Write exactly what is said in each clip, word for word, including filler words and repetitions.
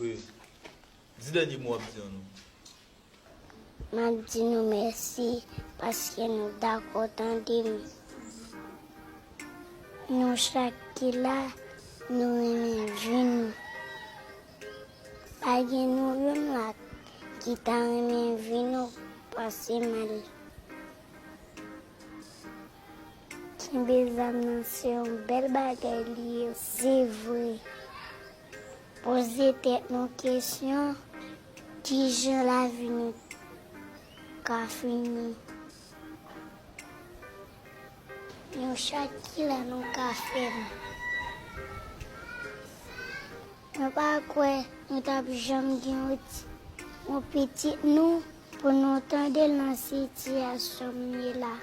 Wi. Di dènye mo w ap di an non. M ap di nou mèsi paske nou dakò tande m. Nou chak ki la, nou renmen vi nou. Pa gen nou youn la ki ta renmen vi nou pase mal. Kenbe zam nan se yon bèl bagay li ye, se vre. Poze tèt nou kesyon, kijan lavi nou ka fini? Nou chak ki la nou ka fè l. Mwen pa kwè nou t ap janm gen yon ti, yon pitit nou pou nou tande l nan sitiyasyon m ye la.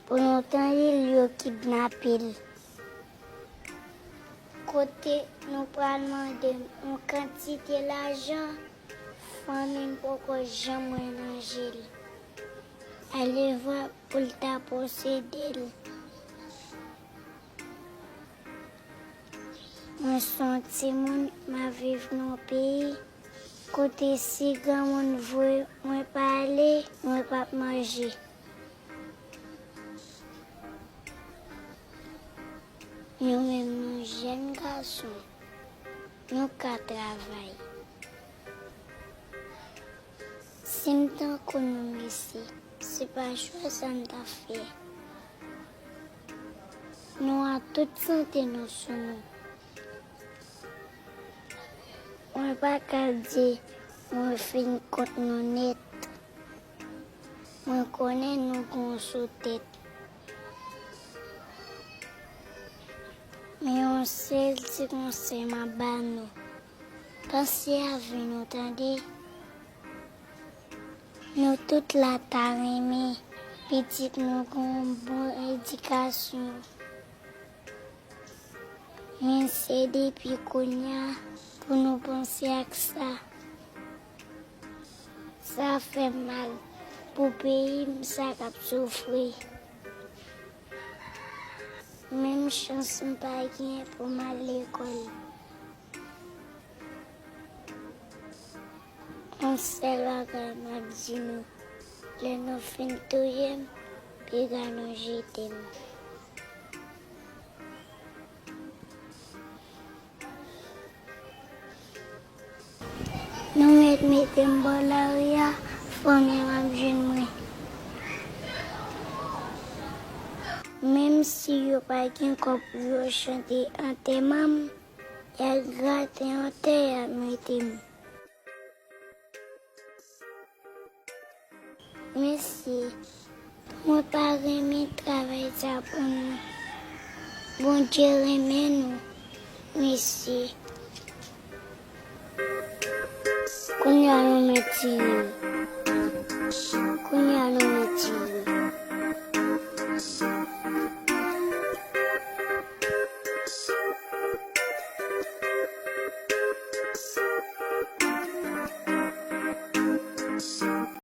Pou nou tande l yo kidnape l. Kote nou pral mande m yon kantite lajan, fanmi m poko janm wè nan je l. Alevwa pou l ta posede l. Mwen se yon timoun, m ap viv nan yon peyi kote si granmoun voye mwen pa ale, mwen p ap manje. Nou menm nou jèn gason, nou ka travay. Si m tankou nou mesye, se pa chwa sa m ta fè. Nou a tout sante nou sou nou. Mwen pa ka di mwen fin kont nou nèt. Mwen konnen nou gon sou tèt. Men yon sèl ti konsèy m ap ba nou. Panse a vi nou tande. Nou tout la ta renmen pitit nou gon bon edikasyon. Men se depi kounye a pou nou panse ak sa. Sa fè m mal pou peyi m sa k ap soufri. Menm chans m pa gen pou m al lekòl. Yon sèl bagay m ap di nou, lè nou fin touye m, piga nou jete m. Nou mèt mete m bò lari a, fanmi m ap jwenn mwen. Menm si yo pa gen kòb pou yo chante antèman m, y a grate yon tè y a mete m. Mesye, mwen pa renmen travay sa pou nou. Bondye renmen nou, mesye. Kounye a nou mèt tiye m. Kounye a